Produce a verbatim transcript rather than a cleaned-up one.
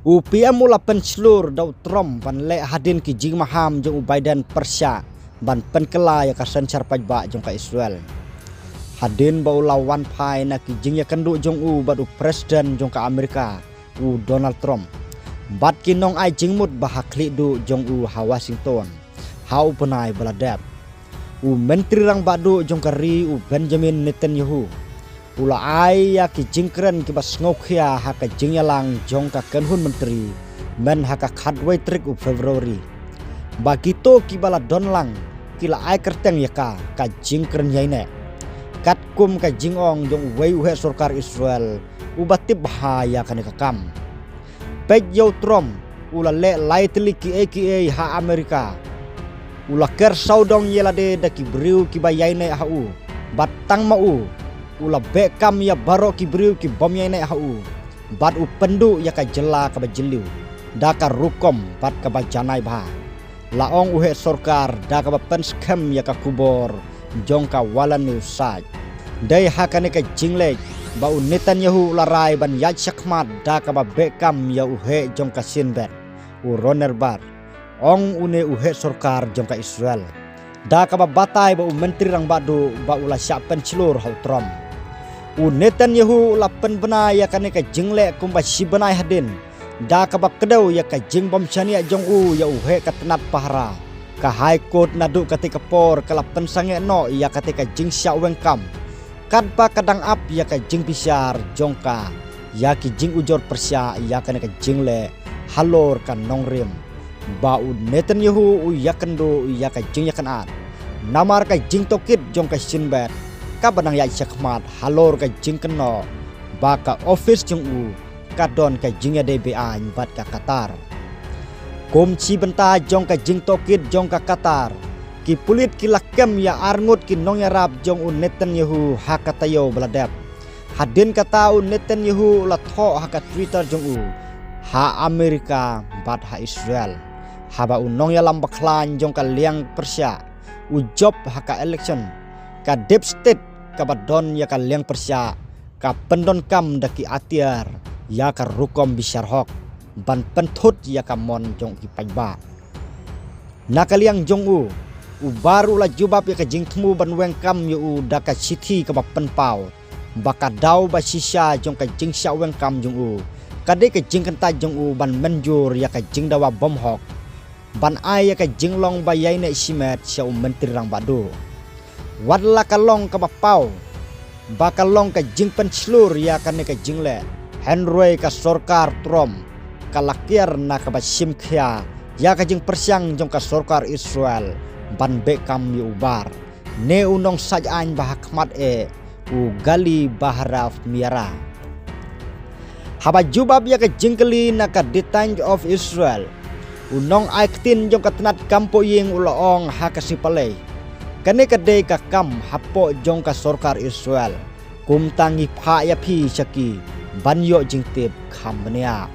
U P M u la pynshlur da u Trump ban leh hadien ki jingmaham jong u Biden pyrshah ban pynkylla ïa ka synshar paidbah jong ka Israel. Hadien ba u la wan phai na ki jingïakynduh jong u bad u President jong ka Amerika, u Donald Trump, bad ki nongai jingmut ba ha khlieh duh jong u ha Washington ha u bnai ba la dep, u Myntri Rangbah Duh jong ka ri, u Benjamin Netanyahu, u la ai ïa ki jingkren kiba sngewkhia ha ka jingïalang jong ka kynhun myntri, myn ha ka khatwei tarik u February, ba kito kiba la don lang ki la ai kyrteng ïa ka ka jingkren ïaineh, katkum ka jingong jong uwei u heh sorkar Israel uba tip bha ïa kane ka kam. Peit ïa u Trump, u la leh lai tylli kiei kiei ha Amerika. U la ker sawdong ïa lade da ki briew kiba ïaineh ha u, bad tang ma u, u la beh kam ïa baroh ki briew ki bym ïaineh ha u, bad u pynduh ïa ka jylla kaba jylliew da ka rukom bad kaba janai bha, la ong u heh sorkar da kaba pynskhem ïa ka khubor jong ka Walla News Site. Dei ha kane ka jingleh ba u Netanyahu u la rai ban ïaid shakhmat da kaba beh kam ïa u heh jong ka Shin Bet, u Ron Bar, ong une u heh sorkar jong ka Israel, da kaba batai ba u Myntri Rangbah Duh ba u la shah pynshlur ha u Trump. U Netanyahu u la pynbna ïa kane ka jingleh kumba shi bnai hadien da kaba kdew ïa ka jingbym shaniah jong u ïa u heh ka tnat pahara. Ka High Court naduh katei ka por ka la pynsangeh noh ïa katei ka jingshah weng kam, katba ka dang ap ïa ka jingbishar jong ka ïa ki jingujor pyrshah ïa kane ka jingleh halor ka nongrim ba u Netanyahu u ïakynduh ïa ka jingïakynad namar ka jingtohkit jong ka Shin Bet, kaba nang ïaid shakhmat halor ka jingkynnoh ba ka office jong u ka don ka jingïadei beaiñ bad ka Qatar. Kum shi bynta jong ka jingtohkit jong ka Qatar, ki pulit ki la kem ïa arngut ki nongïarap jong u Netanyahu ha ka taïew ba la dep. Hadien kata u Netanyahu u la thoh ha ka Twitter jong u, ha Amerika bad ha Israel, haba u nongïalam bakhlaiñ jong ka liang pyrshah u jop ha ka election, ka deep state kaba don ïa ka liang pyrshah ka pyndonkam da ki atiar ïa ka rukom bishar hok ban pynthut ïa ka mon jong ki paidbah. Na ka liang jong u, u Bar u la jubab ïa ka jingthmu ban weng kam ïa u da ka shithi kaba pynpaw ba ka daw ba shisha jong ka jingshah weng kam jong u ka dei ka jingkyntait jong u ban mynjur ïa ka jingdawa bymhok ban ai ïa ka jinglong ba ïaineh shimet sha u Myntri Rangbah Duh. Wat la ka long kaba paw ba ka long ka jingpynshlur ïa kane ka jingleh, hynrei ka sorkar Trump ka la kiar na kaba shim khia ïa ka jingpyrshang jong ka sorkar Israel ban beh kam ïa u Bar, ne u nongsaid aiñ ba ha khmat eh, u Gali Baharav Miara. Haba jubab ïa ka jingkylli na ka The Times of Israel, u nongai ktien jong ka tnat kam poh ïing u la ong ha ka Shipa Lei, kane ka dei ka kam hapoh jong ka sorkar Israel, kumta ngi phah ïa phi sha ki ban ïoh jingtip kham bniah.